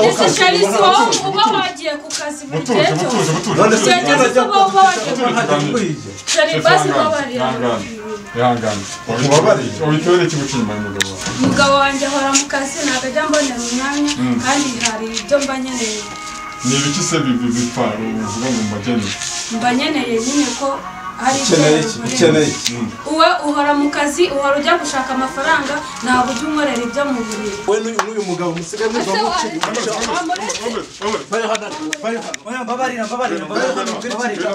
Ese chéri si wowe uba wagiye ku kazi buri gihe cyose. Chéri basi babarira. Ihangane. Ubabariye. Ubitewe n'iki guca inyuma y'umugabo wawe? Umugabo wanjye ahora mu kazi ntabwo ajya mbonera umwanya kandi hari ibyo mba nkeneye. Ni ibiki se bipfa uvuga ngo mbageneye? Mba nkeneye nyine ko hari ibyo ukeneye iki? Uwe uhora mu kazi, uhora ujya gushaka amafaranga, ntabwo ujya unkorera ibyo mu buriri. We n'uyu mugabo musigaye muva mu Mbabarira, mbabarira, mbabarira, mbabarira,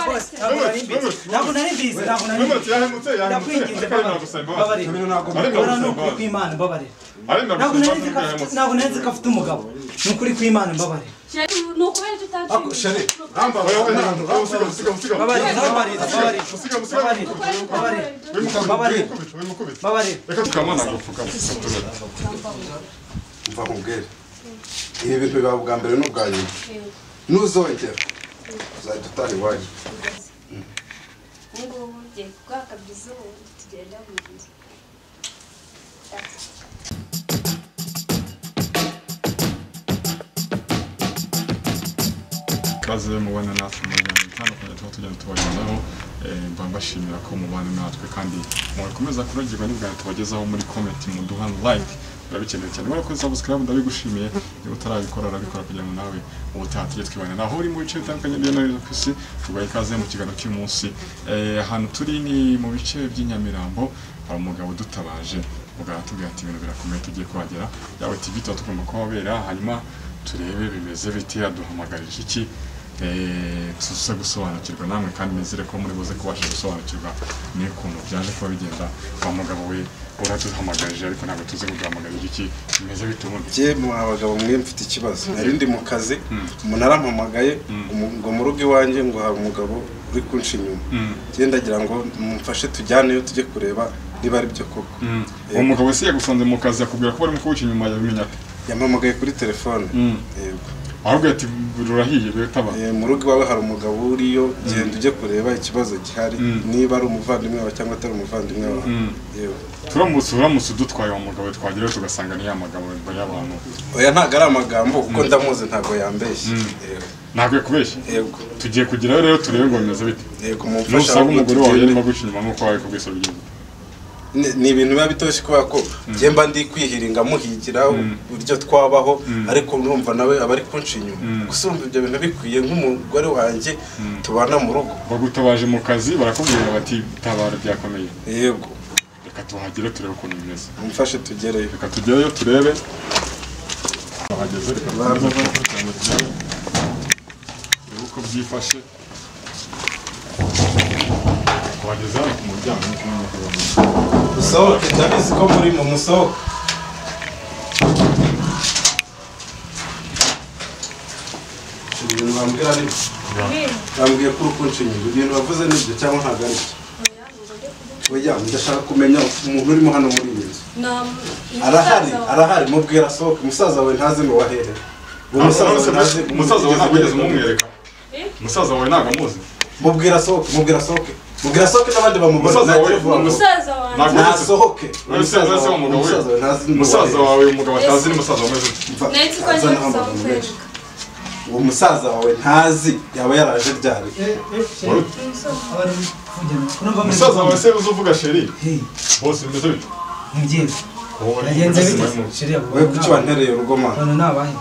boss, ntabwo nari mbizi, ntabwo nari mbizi. Ndakwinginze mbabarira. Ni ukuri kw'Imana mbabarira. Ntabwo nari nzi ko afite umugabo. Ni ukuri kw'Imana mbabarira. Ni ukubera icyo utanshinja. Mva nkubwire, ibi bintu biba ubwa mbere n'ubwa nyuma. Nuzongera uzahita utaha iwanyu. Ubu ngubu ngiye kuguha akabizu ubundi tugenda mu nzu. Ikaze mubana natwe mu biganiro bitandukanye tuba tugenda tubagezaho, mba mbashimira ko mubana natwe kandi mugakomeza kunogerwa n'ibiganiro tubagezaho muri comment muduha like, birabikeneye cyane. Warakoze subscribe ndabigushimiye, niba utarabikora urabikora kugira ngo nawe ubutaha tujye twibana naho uri mu bice bitandukanye hirya no hino ku isi. Tubaha ikaze mu kiganiro cy'umunsi. Ahantu turi ni mu bice by'i Nyamirambo, hari umugabo udutabaje, umugabo aratubwira ati ibintu birakomeye tugiye kuhagera, yawe TV tuba tugomba kuhabera, hanyuma turebe bimeze bite, aduhamagarije iki, tuze gusobanukirwa namwe kandi nizere ko muri buze kubasha gusobanukirwa n'ukuntu byaje kuba bigenda. Wa mugabo we uraduhamagarije ariko ntabwo tuzi kuduhamagarira iki, bimeze bite ubundi? Njye mu abagabo mwe mfite ikibazo. Nari ndi mu kazi, umuntu arampamagaye ngo mu rugo iwanjye ngo hari umugabo uri kunca inyuma. Njye ndagira ngo mumfashe tujyaneyo tujye kureba niba ari byo koko. Uwo mugabo se yagusanze mu kazi akubwira ko barimo kuwuca inyuma, yabimenya ate? Yampamagaye kuri telefone. Yego. Ahubwo ati rurahiye bitaba. Mu rugo iwawe hari umugabo uriyo, genda ujye kureba ikibazo gihari niba ari umuvandimwe wawe cyangwa atari umuvandimwe wawe. Yego. Turamutse udutwaye uwo mugabo twagerayo tugasanga ni ya magambo y'abantu. Oya ntabwo ari amagambo kuko ndamuzi ntabwo yambeshye. Yego. Ntabwo yakubeshye? Yego. Tugiye kugerayo rero turebe ngo bimeze bite. Yego mumfasha. Nusanga umugore wawe yarimo guca inyuma nk'uko wabikubwiye bigenze. Ni ibintu biba bitoshye kubera ko njye mba ndi kwihiringa muhigira uburyo twabaho, ariko urumva nawe aba ari kunca inyuma. Gusa urumva ibyo bintu bikwiye nk'umugore wanjye tubana mu rugo. Bagutabaje mu kazi barakubwira bati tabara byakomeye. Yego. Reka tuhagere turebe ukuntu bimeze. Mumfashe tugereyo. Reka tugereyo turebe. Tuhageze reka turebe uko byifashe. Tuhageze hano ku muryango nk'uko murimo kubibona. Musohoke, ndabizi ko murimo, musohoke. Ibintu bambwira ni bambwiye ko uri kunca inyuma, ibintu bavuze nibyo cyangwa ntabwo ari byo? Oya, ndashaka kumenya umuntu urimo hano muri iyi nzu. Arahari, arahari, mubwira asohoke. Umusaza wawe ntazi ngo wahehe. Umusaza wawe ntabwo wigeze umumwereka. Umusaza wawe ntabwo amuzi. Mubwira asohoke, mubwira asohoke. Mubwira asohoke n'abandi bamubona. Umusaza wanjye nasohoke. Umusaza wawe umugabo atazi ni umusaza wameze ute? Nari ko ngiye kuzamukwereka. Uwo musaza wawe ntazi yaba yaraje ryari? Umusaza wawe se uzuvuga chéri? Bose bimeze bite? Ni byiza. Nagenze bite? Chéri we kuki wantereye urugo mana? Bano nabahe?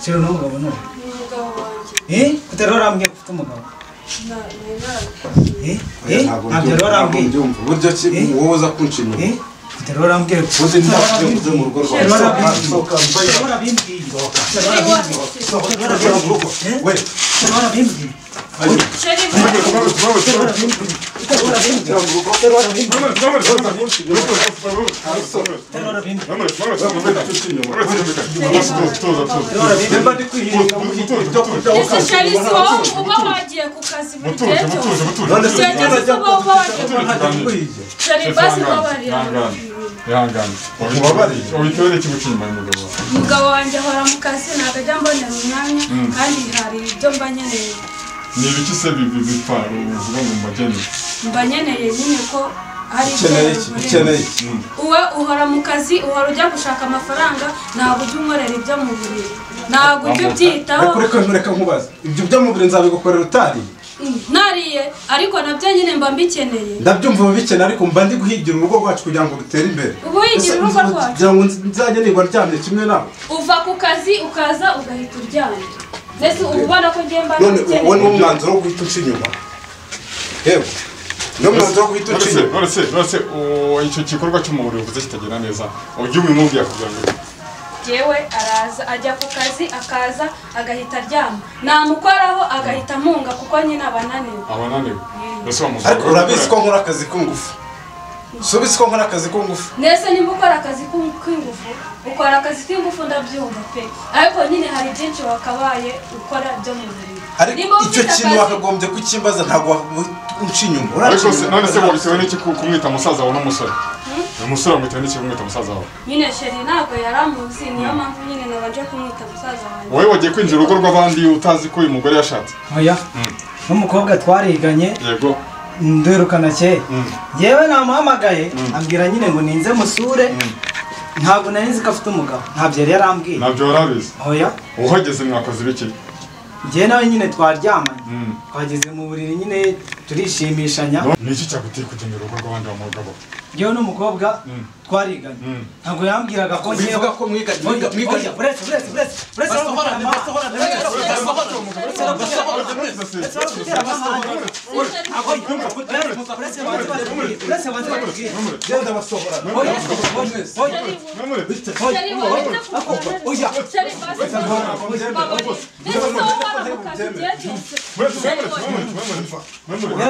Chéri n'umugabo none. Umugabo wanjye. Kutari warambwiye ko ufite umugabo? Ntabyo warambwiye. Buryo ki wowe uza kunca inyuma? Kutari warambwiye. Uzi ntabyo uvuze mu rugo rwawe. Sohoka, warabimbwiye. Sohoka mu rugo. We. Warabimbwiye. Chéri Uba wagiye ku kazi buri gihe cyose. Umugabo wanjye ahora mu kazi ntabwo ajya mbonera umwanya kandi hari ibyo mba nkeneye. Ni ibiki se bipfa uvuga ngo mba nkeneye? Mba nkeneye nyine ko hari ukeneye. Uwe uhora mu kazi uhora ujya gushaka amafaranga ntabwo ujya unkorera ibyo mu buriri. Ntabwo ujya ubyitaho. Reka nkubaze ibyo byo mu buriri nzabigukorera utariye? Nariye ariko nabyo nyine mba mbikeneye. Ndabyumva ubikeneye ariko mba ndi guhigira urugo rwacu kugira ngo rutere imbere. Ubu higira urugo rwacu? Kugira ngo nzajye nigwa ndyamye kimwe nawe. Uva ku kazi ukaza ugahita uryama. Mbese uba ubona ko ngiye mba none uwo ni umwanzuro wo guhita uca inyuma. Yewe ni umwanzuro wo guhita uca inyuma. None se icyo gikorwa cy'umubiri uvuze kitagenda neza ujye ubimubwira kugira ngo yewe araza ajya ku kazi akaza agahita aryama namukoraho agahita amunga kuko nyine abananiwe. Abananiwe. Ariko urabizi ko nkora akazi k'ingufu. Subizi ko nkora akazi k'ingufu. Nese nimba ukora akazi k'ingufu ukora akazi k'ingufu ndabyumva pe ariko nyine hari byinshi wakabaye ukora byo mu buriri. Ariko icyo kintu wakagombye kukimbaza ntabwo unca inyuma. Ariko none se wabitewe n'iki kumwita musaza wawe n'umusore? Umusore wamwita n'iki kumwita musaza wawe? Nyine sheri ntabwo yaramuzi niyo mpamvu nyine nabanje kumwita musaza wanjye. Wowe wagiye kwinjira urugo rw'abandi utazi ko uyu mugore yashatse? Oya. N'umukobwa twariganye. Yego. Ndwerukana kera. Yewe namuhamagaye ambwira nyine ngo ninze musure. Ntabwo nari nzi ko afite umugabo. Ntabyo yari yarambwiye. Ntabyo warabizi? Oya. Uhageze mwakoze ibiki? Njye nawe nyine twaryamanye. Twageze mu buriri nyine turishimishanya. Ni iki cyaguteye kugenda urugo rw'abandi mugabo? Njyewe n'umukobwa twariganye. Ntabwo yambwiraga ko ngiye uvuga ko mwiganye. Uretse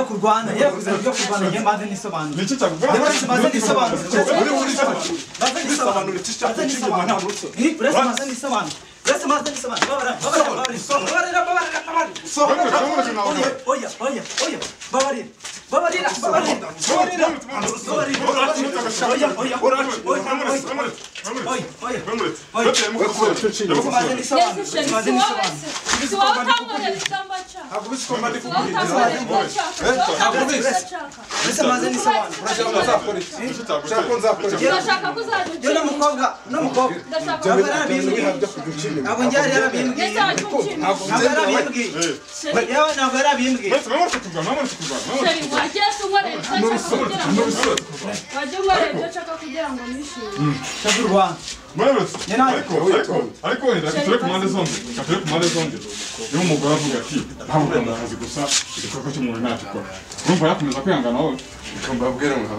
kurwana njye mbanze nisobanure. Ariko wenda turi ku mpande zombi niba umugore avuga ati ntabwo mu kazi gusa igikorwa cy'umuntu ntacyo ukora urumva yakomeza kwihangana wowe. Reka mbabwire ngo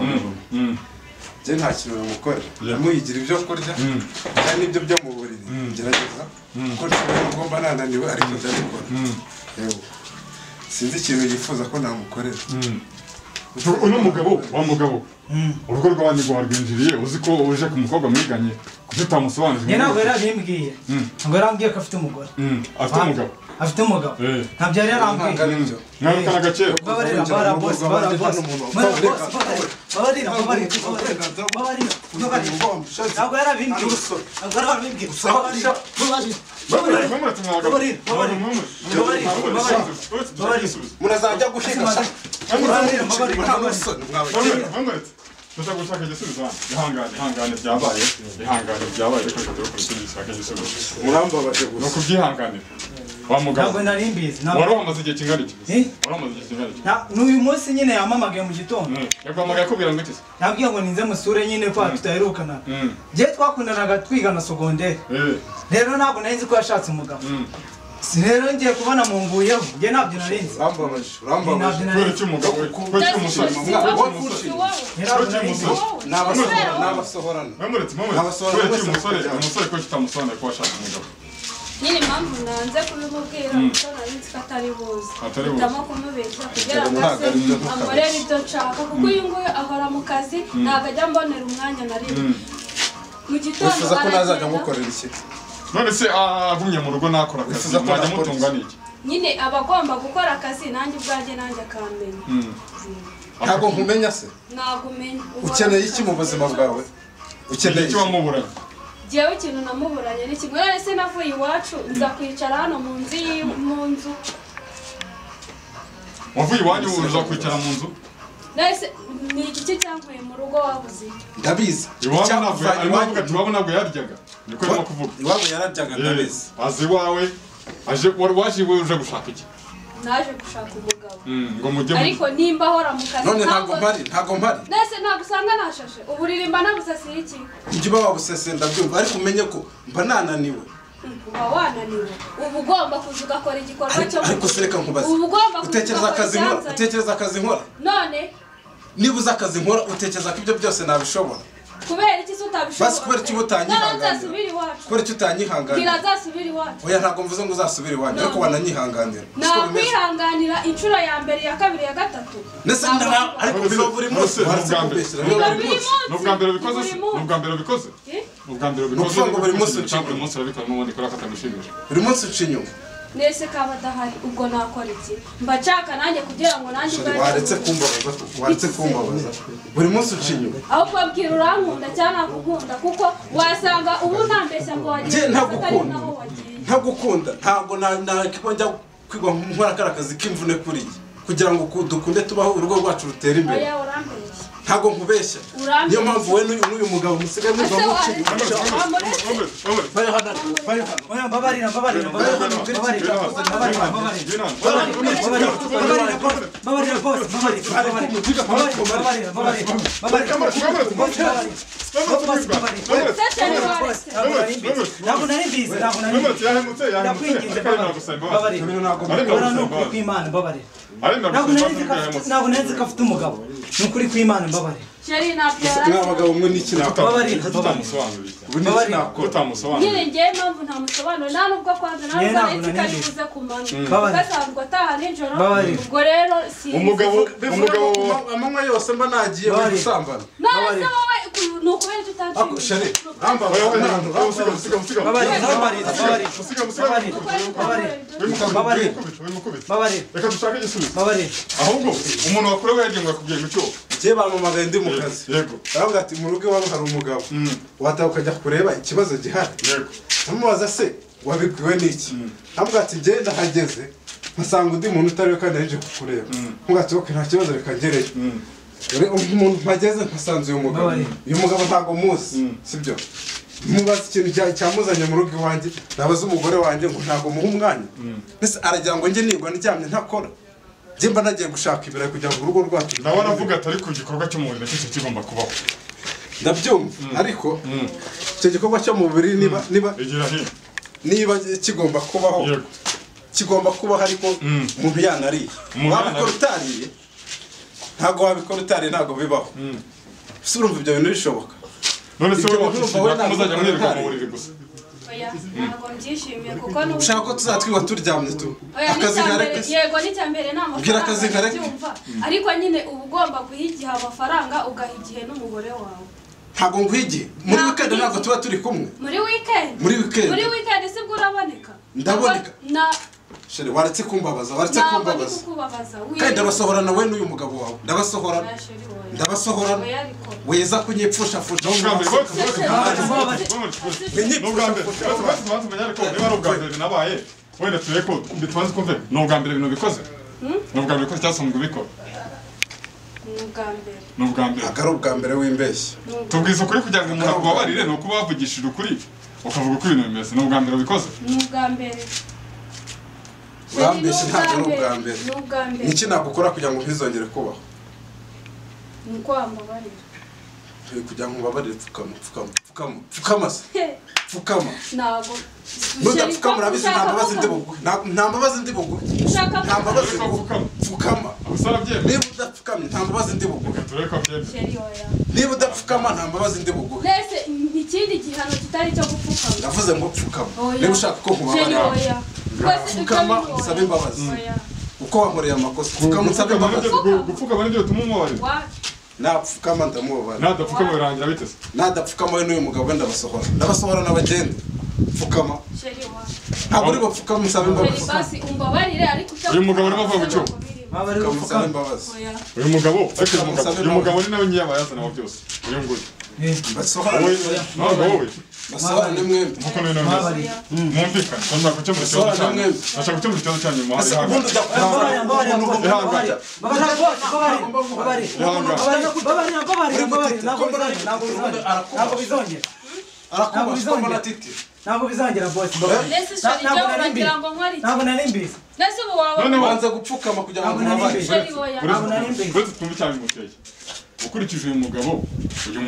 njye nta kintu namukorera ndamuhigira ibyo kurya kandi n'ibyo byo mu buriri ngerageza kuko nshobora nubwo mba nananiwe ariko ndabikora. Yewe sinzi ikintu yifuza ko namukorera. Uno mugabo wa mugabo urugo rw'abandi rwarwinjiriye uzi ko uje ku mukobwa mwiganye kuki utamusobanurira? Njye ntabwo yarabimbwiye. Ntabwo yarambwiye ko afite umugore. Afite umugabo? Afite umugabo. Ntabyo yari yarambwiye. Mwarukana gakera. Babarira ntabwo yarabimbwiye. Ntabwo yarabimbwiye. Murazajya gushinga. Ndashaka gushaka igisubizo hano. Ihangane byabaye. Ihangane byabaye reka dushake igisubizo. Murambabaje gusa. Ni ukubyihanganira. Wa mugabo. Ntabwo nari mbizi. Wari uhamaze igihe kingana iki? Wari uhamaze igihe kingana iki? N'uyu munsi nyine yampamagaye mu gitondo. Yaguhamagaye akubwira ngo iki se? Yambwiye ngo ninze musure nyine ko tutaherukana. Njye twakundanaga twigana sogonderi. Rero ntabwo nari nzi ko yashatse umugabo. Rero ngiye kubona munguyeho njye ntabyo nari nzi. Urambabaje urambabaje. Kubera iki umugabo kubera iki umusore n'abasohorana kubera iki umusore ko kitamusobanura ko washatse umugabo. Nyine impamvu nanze kubimubwira kuko nari nzi ko atari buze. Mpitamo kumubeshya kugira ngo ankorere ibyo nshaka kuko uyu nguyu ahora mu kazi ntabwo ajya ambonera umwanya na rimwe. Mu gitondo wifuza ko nazajya ngukorera iki? None se agumye mu rugo nakora akazi mwajya mutunga n'iki? Nyine aba agomba gukora akazi nanjye ubwanjye nanjye akamenya. Ntabwo nkumenya se? Ntabwo umenya. Ukeneye iki mu buzima bwawe? Ukeneye iki wamuburanye? Jewe ikintu namuburanye ni kimwe none se navuye iwacu nza kwicara hano mu nzu mu nzu. Wavuye iwanyu uza kwicara mu nzu? None ni iki cyankuye mu rugo wabuze? Ndabizi. Iwabo ntabwo yaryaga. Niko arimo kuvuga. Iwabo yararyaga ndabizi. Azi iwawe aje waje uje gushaka iki? Naje gushaka umugabo. Ngo mujye ariko nimba ahora mu kazi none ntago mpari. Nese ntabwo usanga nashashe uburirimba nabusasiye iki? Njye uba wabusasiye ndabyumva ariko umenye ko mba nananiwe. Uba wananiwe uba ugomba kuza ugakora igikorwa cyo ariko sereka nkubaze utekereza akazi nkora none niba uzi akazi nkora utekereza ko ibyo byose nabishobora kubera iki se utabishobora? Basi kubera iki utanyihanganira? Kubera iki utanyihanganira? Nzasubira iwacu. Oya ntabwo mvuze ngo uzasubire iwanyu ariko wananyihanganira. Nakwihanganira inshuro ya mbere ya kabiri ya gatatu. Nese ariko biba buri munsi. N'ubwa mbere bikoze se? N'ubwa mbere bikoze? N'ubwa mbere bikoze. Ngo buri munsi buri munsi urabikora n'ubundi kora katagushimisha. Buri munsi uca inyuma. Nese kaba adahari ubwo nakora iki? Mba nshaka nanjye kugira ngo nanjye waretse kumbabaza buri munsi uca inyuma. Aho kubabwira urankunda cyangwa nakukunda kuko wasanga ubu ntambeshya ngo wagiye ntagukunda ntabwo njya kwigwa nkora kara kazi k'imvune kuri kugira ngo dukunde tubaho urugo rwacu rutera imbere. Ntabwo nkubeshya niyo mpamvu we n'uyu mugabo musigaye muva muca inyuma. Mbabarira ntabwo nari nzi ko afite umugabo ni ukuri kw'Imana mbabarira. Mwabagabo mwe n'iki Mbabarira nyine ngewe impamvu ntamusobanura nta nubwo kwanza nta nubwo nari nzi ko ari buze kumanywa gasanzwe ataha nijoro ubwo rero si umugabo amanywa yose mba nagiye muri gusambana none se wowe ni ukubera icyo utanshinga reka dushake igisubizo ahubwo umuntu wakorewe yagiye ngo akubwiye ngo icyo njye bampamagaye ndi mu kazi baravuga ati mu rugo iwawe hari umugabo wataha ukajya kureba ikibazo gihari ndamubaza se wabibwiwe n'iki avuga ati njye ndahageze nkasanga undi muntu utari we kandi yaje kukureba nkuga ati okay nta kibazo reka ngereyo umuntu mpageze nkasanze uyu mugabo ntabwo muzi sibyo mubaza ikintu cyamuzanye mu rugo iwanjye nabaza umugore wanjye ngo ntabwo muha umwanya mbese aragira ngo njye nigwa ndyamye ntakora njye mba nagiye gushaka ibirayi kugira ngo urugo rwacu nawe aravuga ati ariko igikorwa cyo mu mubiri nacyo kigomba kubaho ndabyumva ariko icyo gikorwa cyo mu mubiri niba kigomba kubaho kigomba kubaho ariko umuntu yanariye wabikora utariye ntabwo wabikora utariye ntabwo bibaho ese urumva ibyo bintu bishoboka none se wowe muzajya mwirirwa mu buriri gusa ntabwo mbyishimiye kuko ushaka ko tuzatwiba turyamye tu akazi nkareke yego n'icyambere ni amafaranga ndabyumva ariko nyine uba ugomba guha igihe amafaranga ugaha igihe n'umugore wawe ntabwo nguha igihe muri weekend ntabwo tuba turi kumwe muri weekend muri weekend sibwo uraboneka ndaboneka Sheri waretse kumbabaza kandi ndabasohorana we n'uyu mugabo wawe ndabasohorana weza kunyipfusha fusha wenda turebe ko tubanze kumve ni ubwa mbere ibintu bikoze ni ubwa mbere bikoze cyangwa se ngo ubikore ni ubwa mbere ntabwo ari ubwa mbere w'imbeshyi tubwiza ukuri kugira ngo umuntu akubabarire ni ukuba wavugishije ukuri ukavuga uko ibintu bimeze ni ubwa mbere ubikoze ni ubwa mbere urambeshye ntabwo ari ubwa mbere niki nagukora kugira ngo ntizongere kubaho ni uko wambabarira kugira ngo mbabarire pfukama pfukama pfukama pfukama se pfukama ntabwo nudapfukama urabizi nta mbabazi ndi buguhe nta mbabazi ndi buguhe nta mbabazi pfukama Niba udapfukamye nta mbabazi ndi buguhe. Niba udapfukama nta mbabazi ndi buguhe. Nese ikindi gihano kitari cyo gupfukama. Ndavuze ngo pfukama. Niba ushaka ko nkubabarira. Pfukama usabe imbabazi. Uko wankoreye amakosa pfukama usabe imbabazi. Gupfukama nibyo bituma umubabarira. Napfukama ndamubabarira. Nadapfukama birangira bitese. Nadapfukama we n'uyu mugabo ndabasohora. Ndabasohora n'abagenda. Pfukama. Ntabwo uri bapfukama usabe imbabazi. Basi umbabarire ariko uyu mugabo urimo avuga cyo. Pfukama imbabazi. Uyu mugabo ariko uyu mugabo ni nawe nyiyabayazana wa byose. Uyu nguyu. Basohora. Wowe. Basohora ni mwembi. Nkuko none none. Mwumvikane. Ndashaka gukemura ikibazo cyanyu. Ndashaka gukemura ikibazo cyanyu mu hari. Ntabwo bizongera boss. Ntabwo nari mbizi. Banza gupfukama kugira ngo nkubabarire. Ntabwo nari mbizi. Uretse twumve icyabimuteye. Ukurikije uyu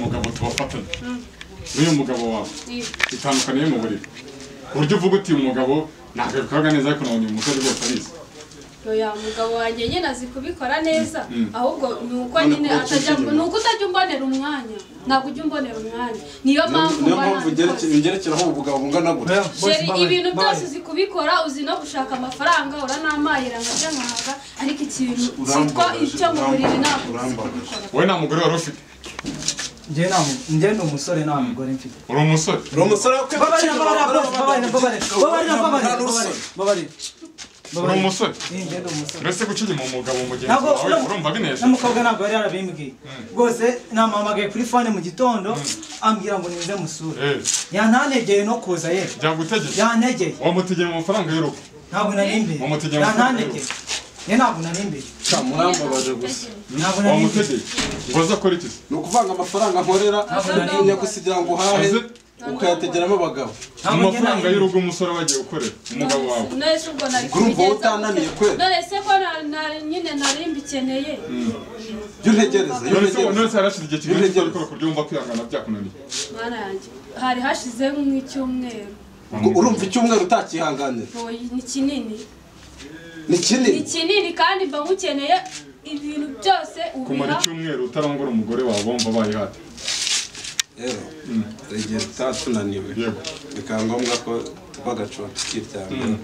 mugabo tubafatanye. N'uyu mugabo wawe itandukaniye mu buriri. Ku buryo uvuga uti uyu mugabo ntabwo abikoraga neza ariko nabonye uyu musore rwose abizi. Oya mugabo wanjye nyine azi kubikora neza ahubwo ni uko nyine atajya ni uko utajya umbonera umwanya. Ntabwo ujya umbonera umwanya. Niyo mpamvu ngerekeraho ubugabo bungana gutya. Sheri ibintu byose uzi kubikora uzi no gushaka amafaranga uranamayira nkajya nkahaga ariko ikintu cyitwa icyo mu buriri ntabwo uzi kubikora. Wowe nta mugore wari ufite? Njye ndi umusore nta mugore mfite. Uri umusore? Uri umusore Babarira. Uri umusore? Njye ndi umusore. Mbese guca inyuma umugabo mugenzi wawe urumva binejeje? N'umukobwa ntabwo yari yarabimbwiye. Rwose namuhamagaye kuri fone mu gitondo ambwira ngo nize musure. Yantanegeye no kuza ye. Byagutegeye? Yantegeye. Wamutegeye mu mafaranga y'urugo? Ntabwo nari mbizi. Wamutegeye mu mafaranga y'urugo? Njye ntabwo nari mbizi. Murambabaje gusa. Ntabwo nari mbizi. Wamutegeye? Ngo aze akore iki se? Ni ukuvanga amafaranga nkorera nyagusigira ngo uhahe ukayategeramo abagabo. Amafaranga y'urugo umusore bagiye gukorera umugabo wawe. None se ubwo nari urumva wowe utananiye kweli? None se ko nyine nari mbikeneye. Jya untegereza. None se harashize igihe kingana iki utabikora ku buryo wumva kwihangana byakunaniye? Mwana yanjye hari hashize nk'icyumweru. Urumva icyumweru utakihanganira? Ni kinini. Ni kinini? Ni kinini kandi mba nkukeneye ibintu byose ubiha. Kumara icyumweru utarongora umugore wawe wumva abaye hate? Rero hari igihe tutaba tunaniwe bikaba ngombwa ko tuba agacupa tukiryamira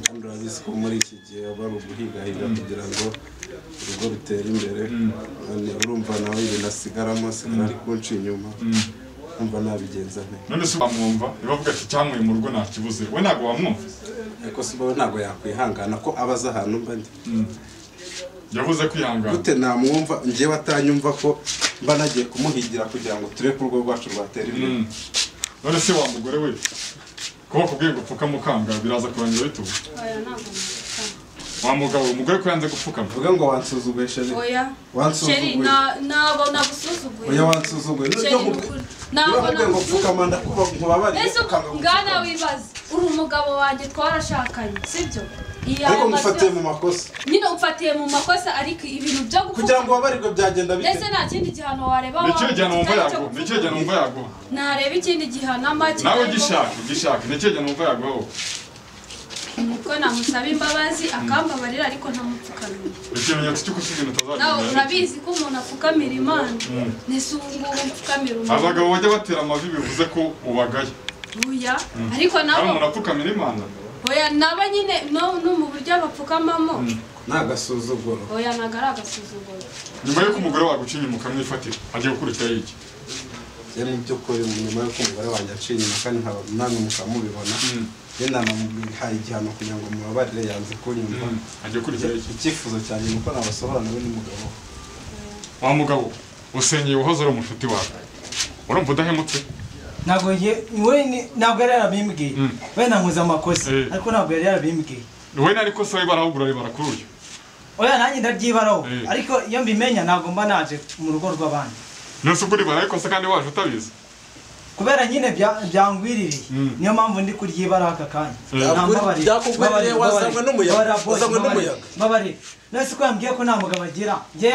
kandi urabizi ko muri iki gihe aba ari uguhigahiga kugira ngo urugo rutere imbere. Urumva nawe ibintu asigaramo asigara ari kunca inyuma umva nabigenza nte. None se wamwumva niba avuga ati cyanyweye mu rugo ntakibuze we ntabwo wamwumva? Ariko se wowe ntabwo yakwihangana ko aba azi ahantu mba ndi. Yavuze kwihangana. Gute namwumva njyewe atanyumva ko mba nagiye kumuhigira kugira ngo turebe ko urugo rwacu rwatera imbere. None se wa mugore we ko bakubwiye ngo pfukama ukanga biraza kurangira bitubu? Oya ntabwo napfukama. Wa mugabo umugore ko yanze gupfukama. Uvuga ngo wansuzuguye Sheri. Oya. Wansuzuguye. Sheri ntabwo nagusuzuguye. Oya wansuzuguye. Ntabwo ngo pfukama ndakuba nkubabarire ukanga. Ngana wibaze uri umugabo wanjye twarashakanye sibyo? Ariko mufatiye mu makosa. Nyine umfatiye mu makosa ariko ibintu byo gupfuka kugira ngo wabarirwe byagenda bite? Ese nta kindi gihano wareba? Ni ikihe gihano wumva yaguha? Ni ikihe gihano wumva yaguha? Nareba ikindi gihano amake. Nawe gishake ni ikihe gihano wumva yaguha wowe? Nuko namusaba imbabazi akambabarira ariko ntamupfukamira. Ikimenyetso cy'uko usiga ibintu utazagira. Nawe urabizi ko umuntu apfukamira Imana. Nese ubu ngubu mpfukamira umuntu. Abagabo bajya batera amavi bivuze ko ubagaye. Oya ariko nabo umuntu apfukamira Imana. Oya naba nyine no mu buryo bapfukamamo. Nagasuzuguro. Oya nagara agasuzuguro. Nyuma yuko umugore waguca inyuma ukamwifatira agiye gukurikira iki? Njye mu by'ukuri nyuma yuko umugore wanjye aciye inyuma kandi namwe mukamubibona njye nanamuhaye igihano kugira ngo mubabarire yanze kunyumva. Agiye gukurikira iki? Icyifuzo cyanjye ni uko nabasohora nawe n'umugabo. Wa mugabo usenyeye uhoze ari umushuti wawe. Urumva udahemutse? Ntabwo ntabwo yari yarabimbwiye. We nankoze amakosa ariko ntabwo yari yarabimbwiye. We nari kosa we barahugura barakuri uyu. Oya nanjye ndaryibaraho ariko iyo mbimenya ntabwo mba naje mu rugo rw'abandi. None ubwo uribara ariko se kandi waje utabizi? Kubera nyine byangwiririye niyo mpamvu ndi kuryibaraho aka kanya. Byakugwiririye wazanywe n'umuyaga. Wazanywe n'umuyaga. Mbabarira. None se ko yambwiye ko nta mugabo agira? Njye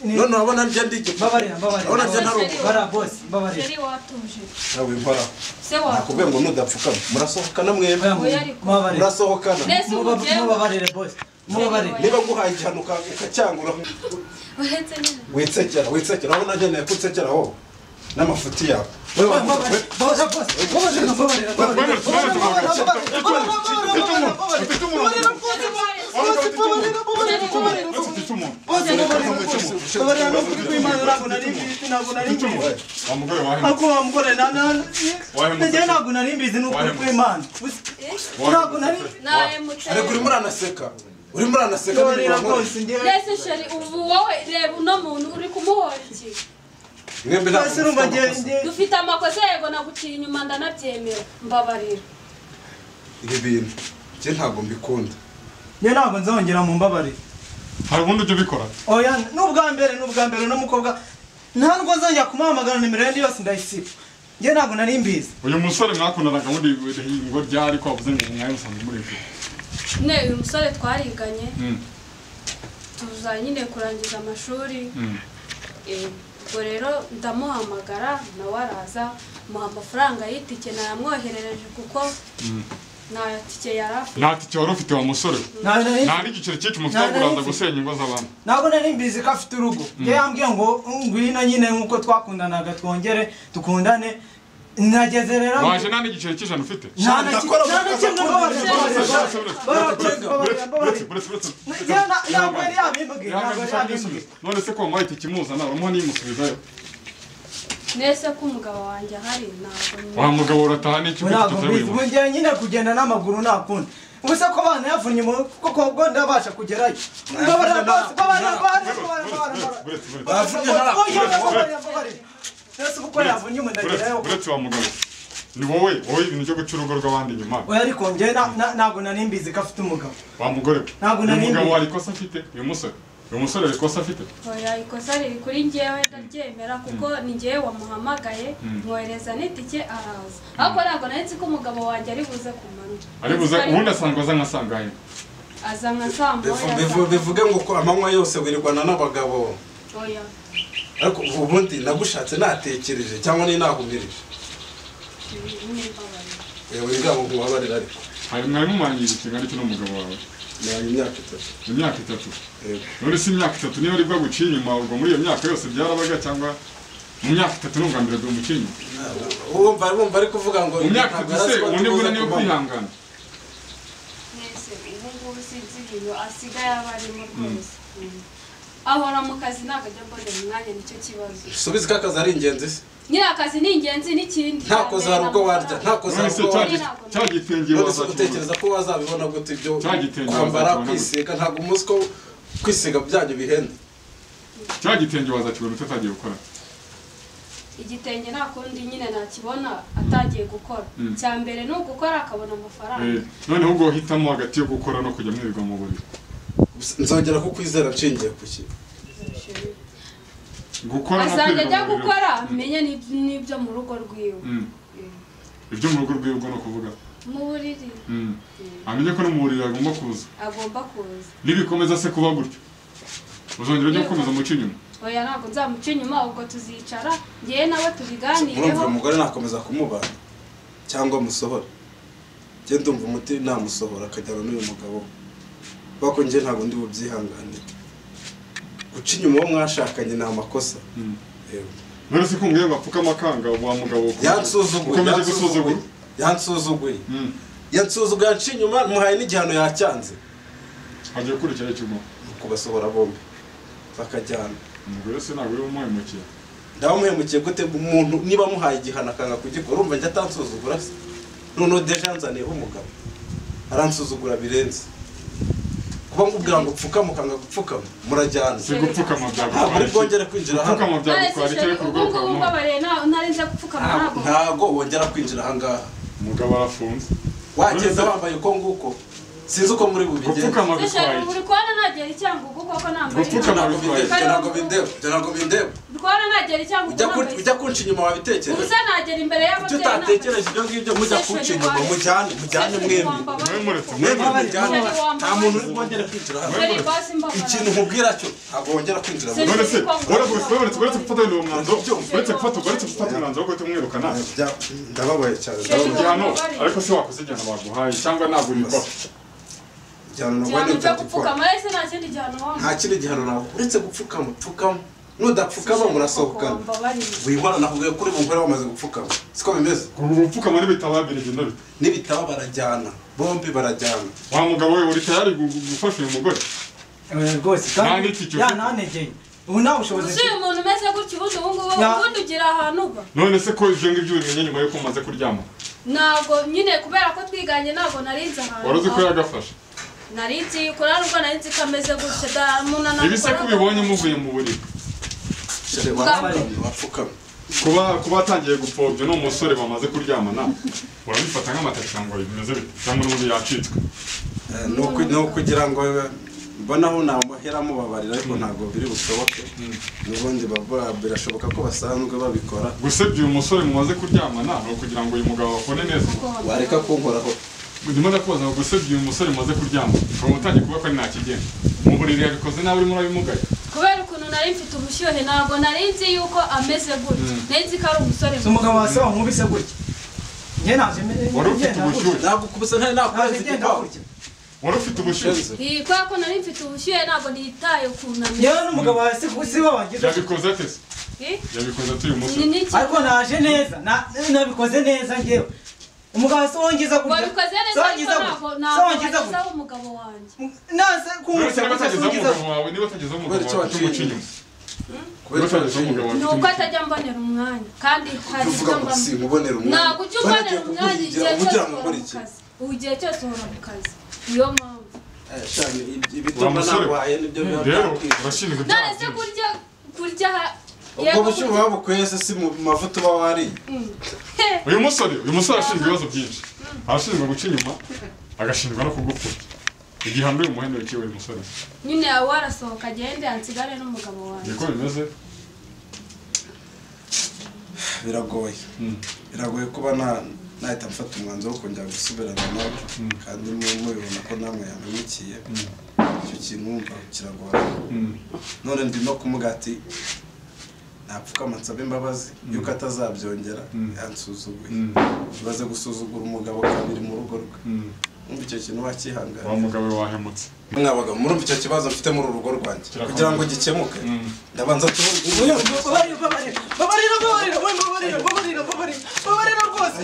none urabona njye ndi igipfu. Mbabarira mbabarira. Urabona njye ntari umugabo. Bara boss mbabarira. Sheri watuje. Nawe impora. Se watuje. Nakubwiye ngo nudapfukama murasohokana mwembi. Murasohokana. Mubabarire boss. Mubabarire. Niba nguhaye igihano ukacyangura witsekera witsekera aho nageneye kutsekera wowe n'amafuti yawe. Ariko urimo uranaseka urimo uranaseka mbese sheri ubu wowe reba uno muntu uri kumuhora iki? Dufite amakosa yego naguciye inyuma ndanabyemera mbabarira. Ibi bintu njye ntabwo mbikunda. Njye ntabwo nzongera mu mbabarire. Hari ubundi ujya ubikora? Oya n'ubwa mbere n'umukobwa ntabwo nzongera kumuhamagara nimero ye yose ndayisiba. Njye ntabwo nari mbizi. Uyu musore mwakundanaga muri ngo ryari ko wavuze ngo mwari musanzwe muri ejo? Ne uyu musore twariganye tuza nyine kurangiza amashuri. Ubwo rero ndamuhamagara nawe araza muha amafaranga y'itike nayamwoherereje kuko nta tike yari afite. Nta tike wari ufite wa musore? Nta n'igiceri cy'icumi ufite uraza gusenya ingo z'abantu. Ntabwo nari mbizi ko afite urugo. Njye yambwiye ngo ngwino nyine nk'uko twakundanaga twongere tukundane. Nageze rero waje nta n'igiceri cy'ijana ufite? Nta na kimwe. None se ko wamuhaye itike imuzana uramuha n'iyimusubizayo? Nese ko umugabo wanjye ahari ntabwo wa mugabo urataha n'iki ntabwo mbizi nyine kugenda n'amaguru ntakunda. Ubu se ko bana yavunnye koko ubwo ndabasha kugerayo. Uretse wa mugabo ni wowe ibintu byo guca urugo rw'abandi inyuma. Oya ariko njye ntabwo nari mbizi ko afite umugabo. Wa mugore ntabwo nari mbizi. Umugabo hari ikosa afite uyu musore? Uyu musore hari ikosa afite? Oya ikosa riri kuri njyewe ndaryemera kuko ni njyewe wamuhamagaye mwohereza n'itike araza. Ariko ntabwo nari nzi ko umugabo wanjye ari buze kumanura. Ari buze ubundi asanzwe aza nka sangahe? Aza nka saa moya. Bivuge ngo ko amanywa yose wirirwana n'abagabo. Oya. Ariko ubundi nagushatse natekereje cyangwa ni nahumirije. Yewe ngabo nkubabarira ariko. Hari mwari mumanyije kingana iki n'umugabo wawe? Ni imyaka itatu. Imyaka itatu. None si imyaka itatu niba ari bwo guciye inyuma ubwo muri iyo myaka yose byarabaga cyangwa mu myaka itatu n'ubwa mbere bwo inyuma? Wumva ari kuvuga ngo mu myaka itatu se ubundi bwo niyo kwihangana. Nese ubu ngubu sinzi ibintu asigaye aba arimo rwose. Ahora mu kazi ntabwo ajya mbonera umwanya nicyo kibazo. Subiza ko akazi ari ingenzi se? Nyine akazi ni ingenzi n'ikindi. Ntakoze hari ubwo warya, ntakoze hari ubwo warya. Cya gitenge wazakibona. Utekereza ko wazabibona gute ibyo kwambara kwisiga ntabwo umunsi ko kwisiga byanyu bihenda. Cya gitenge wazakibona utagiye gukora. Igitenge nta kundi nyine nakibona atagiye gukora. Cya mbere ni ugukora akabona amafaranga. Noneho ubwo hitamo hagati yo gukora no kujya mwirirwa mu buriri. Nzongera kukwizera nshingiye kuki? Gukora no azajya ajya gukora amenye n'ibyo mu rugo rwiwe. Ibyo mu rugo rwiwe ubwo no kuvuga mu buriri. Amenye ko no mu buriri agomba kuza. Agomba kuza. Nibikomeza se kuba gutyo uzongera ujye gukomeza muca inyuma? Oya ntabwo nzamuca inyuma ubwo tuzicara ngewe nawe tubiganireho. Urumva umugore nakomeza kumubana cyangwa musohora? Njye ndumva umuti namusohora akajyana n'uyu mugabo. Bako njye ntabwo ndi bubyihanganire. Guca inyuma uwo mwashakanye ni amakosa. None se kumbwiye ngo apfuke amakanga wa mugabo yansuzuguye. Yansuzuguye. Yansuzuguye anca inyuma muhaye n'igihano yacyanze. Hagiye gukurikira iki ubwo? Kubasohora bombi bakajyana. Umugore se ntabwo uri bumuhemukiye? Ndabamuhemukiye gute umuntu niba muhaye igihano akanga kugikora urumva njye atansuzugura se? Noneho deja nzaniyeho umugabo aransuzugura birenze. Kuba ngubwira ngo pfukama ukanga gupfukama murajyana. Si gupfukama byagutwara. Ntabwo bwongere kwinjira hano. Gupfukama byagutwara icyo ku rugo rwawe. Ntabwo wongera kwinjira aha ngaha. Umugabo arafunze. Wageze wambaye uko nguko. Sinzi uko muri bubigenze. Gupfukama bitwaye. Uri kubona nagera icyangugu koko nambaye. Gupfukama bitwaye. Ntabwo bindeba. Ntabwo bindeba. Uri kubona nagera icyangugu. Ujya kunca inyuma wabitekereje. Ubusa nagera imbere y'ababyeyi. Utatekereje ibyo ngibyo mujya kunca inyuma mujyane mujyane mwembi. Mwembi mujyane. Nta muntu uri bwongere kwinjira hano. Ikintu nkubwira cyo ntabwo wongera kwinjira. None se uretse gufata uwo mwanzuro, uretse gufata umwanzuro wo guhita umwirukana. Ndababaye cyane. Igihano ariko se wakoze igihano baguhaye cyangwa ntabwo ubikora? Igihano naguhaye Igihano cyo gupfukama ese nta kindi gihano wampa? Nta kindi gihano nawe uretse gupfukama. Pfukama. Nudapfukama murasohokana. Wihora nakubwiye kuri bunkore wamaze gupfukama. Siko bimeze? Gupfukama n'ibitaba biragenda bite? N'ibitaba barajyana. Bombi barajyana. Wa mugabo we uri tayari gufasha uyu mugore? Rwose kandi yananegeye. Ubu nta bushobozi. Uyu muntu umeze gutya ubundi ubu ngubu ubundi ugira ahantu uba. None se ko ibyo ngibyo ubimenye nyuma yuko umaze kuryama? Ntabwo nyine kubera ko twiganye ntabwo narinze ahantu. Wari uzi ko yagafashe? Narinzi ko nari ubwo narinzi ko ameze gutya da munana. Ibi se kubibonye muvuye mu buriri? Wapfukama. Kuba atangiye gupfobya no musore bamaze kuryamana urabifata nk'amataka cyangwa bimeze bite cyangwa n'ubundi yacitswe? No kugira ngo mbona aho namuhera mubabarira ariko ntabwo biri bushoboke. N'ubundi babura birashoboka ko basanzwe babikora. Gusebya uyu musore mumaze kuryamana no kugira ngo uyu mugabo akone neza. Wareka kunkoraho. Ndimo ndakubaza ngo gusebya uyu musore mumaze kuryamana ushobora utangiye kuba ko ari ntakigenda. Mu buriri yabikoze nawe urimo urabimugaye. Kubera ukuntu nari mfite ubushyuhe ntabwo nari nzi yuko ameze gutya. Nari nzi ko ari umusore. Umugabo wase wankubise gutya. Njye naje wari ufite ubushyuhe. Ntabwo kubisa ntari nakurenze igipapuro. Wari ufite ubushyuhe. Kubera ko nari mfite ubushyuhe ntabwo nitaye ukuntu ameze. Yewe n'umugabo wase si we wagize. Yabikoze ate se? Yabikoze ate uyu musore? Ariko naje neza, nabikoze neza njyewe. Umugabo se wongiza gutya. Wabikoze neza ariko ntabwo nagezaho umugabo wanjye. Nase kumutse umugabo wawe niba atagezeho umugabo wawe tumuca inyuma. Kubera ni uko atajya mbonera umwanya kandi hari ibyo mbona. Ntabwo ujya umbonera umwanya igihe cyose uhora mu kazi. Ubu igihe cyose uhora mu kazi. Niyo mpamvu. Ibituma naguhaye nibyo biba byakwiye. None se kurya ubwo bushyuhe buba bukwiye se si mu mavuta uba wariye. Uyu musore ashinzwe ibibazo byinshi. Arashinzwe guca inyuma, agashinzwe no kugupfubya. Igihano uyu muhene wikiwe uyu musore. Nyine warasohoka agende ansigare n'umugabo wanjye. Niko bimeze? Biragoye. Biragoye kuba nahita mfata umwanzuro wo kongera gusubirana nawe kandi mubibona ko namwe yamenyekiye. Icyo kintu wumva kiragora. None ndimo kumuga ati napfukama nsabe imbabazi yuko atazabyongera yansuzuguye. Ibaze gusuzugura umugabo kabiri mu rugo rwe. Umva icyo kintu wakihangana. Wa mugabo wahemutse. Mwabaga murumva icyo kibazo mfite muri urugo rwanjye kugira ngo gikemuke. Ndabanza tuvuge babarira rwose babarira rwose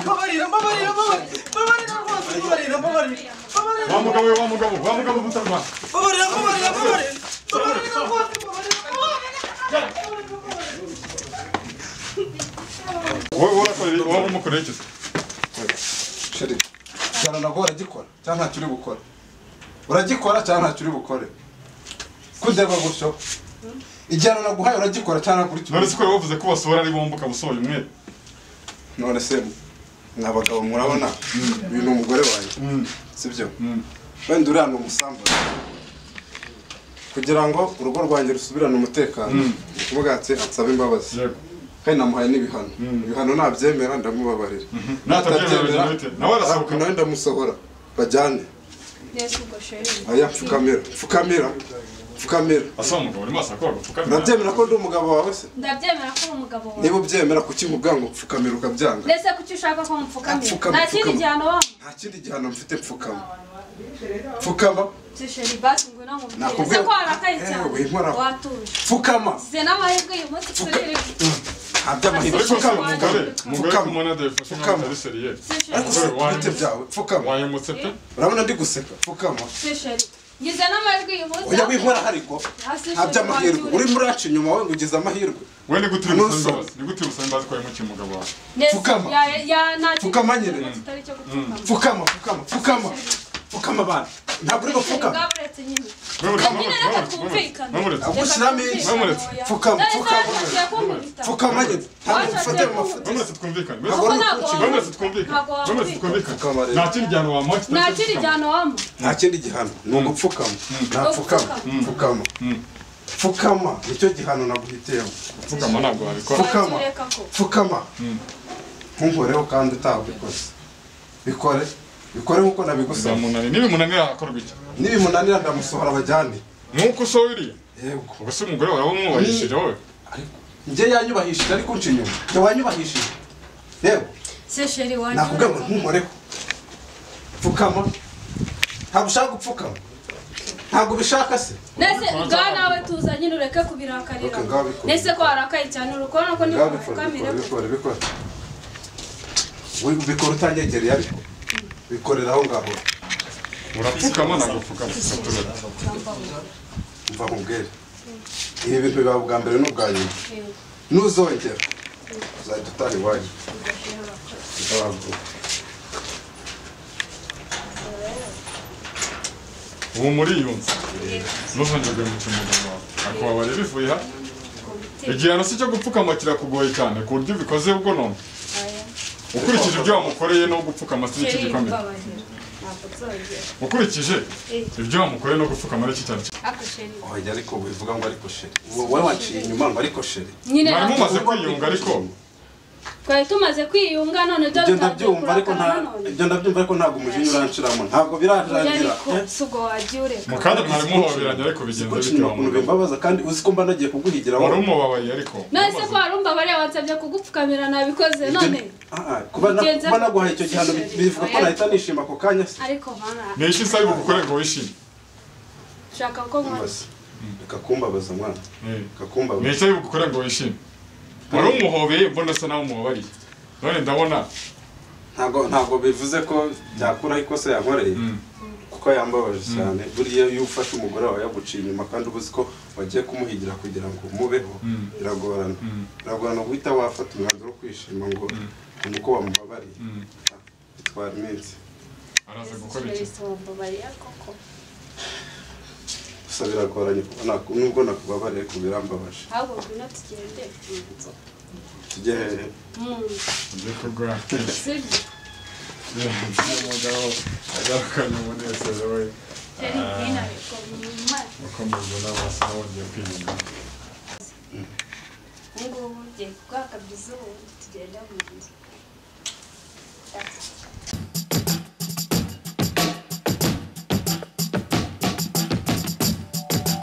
babarira. Wa mugabo butarwa. Babarira rwose. Wowe umukoreye iki se? Sheri, cyane nabwo uragikora cyangwa ntacyo uri bukore? Uragikora cyangwa ntacyo uri bukore? Kudeba gutyo. Igihano naguhaye uragikora cyangwa ntabwo uri. None se ko wavuze ko basohora ari bombi ukabusohoye umwe? None se mwabagabo murabona uyu ni umugore wanjye. Sibyo? Wenda uriya ni umusambanyi. Kugira ngo urugo rwanjye rusubirane umutekano, kuvuga ati ansaba imbabazi. Kandi namuhaye n'ibihano. Ibihano nabyemera ndamubabarira. Natabyemera nawe arasohoka. Nawe ndamusohora bajyane. Aya pfukamira. Asa umugabo urimo asakora gupfukamira. Ndabyemera ko ndi umugabo wawe se? Ndabyemera ko uri umugabo wawe. Niba ubyemera kuki nkubwira ngo pfukamira ukabyanga? Ndetse kuki ushaka ko mpfukamira? Nta kindi gihano wampa. Nta kindi gihano mfite pfukama. Pfukama. Sheri basi ngwino nkubwire. Ese ko warakaye cyane? Watuje. Pfukama. Size n'amahirwe uyu munsi turirirwa. Ntabyo pfukama. Pfukama. Ariko byawe pfukama. Wahemutse pe? Urabona ndi guseka. Pfukama. Sheri. Ngize n'amahirwe uyu munsi. Oya winkora hariko. Ntabyo amahirwe. Uri muraca inyuma we ngo ugize amahirwe. We ni gute usaba imbabazi? Ni gute usaba imbabazi ko wahemukiye umugabo wawe? Pfukama. Pfukama nyine. Pfukama. Pfukama bana. Ntabwo uri gupfukama. Pfukama. Pfukama nyine. Ntabwo ufate mu mafuti. Mwemuretse twumvikane. Nta kindi gihano wampa. Nta kindi gihano wampa. Nta kindi gihano. Ni ugupfukama. Ntapfukama. Pfukama. Pfukama. Nicyo gihano naguhitiyemo. Pfukama ntabwo wabikora. Pfukama. Pfukama. Ntunkoreho kandi utabikoze. Bikore. Bikore nkuko nabigusaba. Nibimunanira akorwa iki? Nibimunanira ndamusohora bajyane. Nkuko usohora uriya? Yego. Ubwo se umugore wawe wamwubahishije wowe? Ariko njye yanyubahishije ariko unca inyuma. Njye wanyubahishije. Yego. Se sheri wanjye. Nakubwiye ngo ntunkoreho. Pfukama. Ntabwo ushaka gupfukama. Ntabwo ubishaka se? Nese bwa nawe tuza nyine ureke kubirakarira. Nese ko warakaye cyane urukona ko ndi gupfukamira. Bikore. Bikora utanyegereye ariko. Bikorera aho ngaho. Urapfukama nagupfukama. Mva nkubwire. Ibi bintu biba ubwa mbere n'ubwa nyuma. Nuzongera uzahita utaha iwanyu. Ubu muriyunze ntuzongere guhemukira umugabo wawe akubabarira bivuye ha igihano si cyo gupfukama kirakugoye cyane ku buryo ubikoze ubwo none ukurikije ibyo wamukoreye no gupfukama si icyo gikomeye ukurikije ibyo wamukoreye no gupfukama ari iki cyane. Oya ariko bivuga ngo ariko chéri wowe wanciye inyuma ngo ariko chéri mwari mumaze kwiyunga ariko twari tumaze kwiyunga none ibyo ndabyumva ariko ntabwo umujinya uranshiramo ntabwo birarangira sugo wagiye ureka mukanda mwari muhoberanye ariko bigenza bite wa bimbabaza kandi uzi ko mba nagiye kuguhigira wari umubabaye ariko none se ko warumbabariye wansabye kugupfukamira nabikoze none kuba naguhaye icyo gihano bivuga ko nahita nishima ako kanya se ariko mana ni iki se bugukore ngo wishime shaka ko nkora reka kumbabaza mwana reka kumbabaza ni iki bugukore ngo wishime wari umuhobeye mbona asa naho umubabariye none ndabona ntabwo bivuze ko byakuraho ikosa yankoreye kuko yambabaje cyane. Buriya iyo ufashe umugore wawe yaguciye inyuma kandi uba uzi ko wagiye kumuhigira kugira ngo umubeho biragorana biragorana guhita wafata umwanzuro wo kwishima ngo ni uko wamubabariye bitwara iminsi. Araza gukora iki? Gusa biragoranye nubwo nakubabariye ariko birambabaje. Ahubwo ngwino tugende mu nzu. Tujye hehe? Mu nzu. Tujye kugura. Sibyo? Umugabo agarukanye umunezero we. Chéri ngwino ariko uko mubibona basa n'abongeye kwiyunga. Ubu ngubu ngiye kuguha akabizu ubundi tugende mu nzu.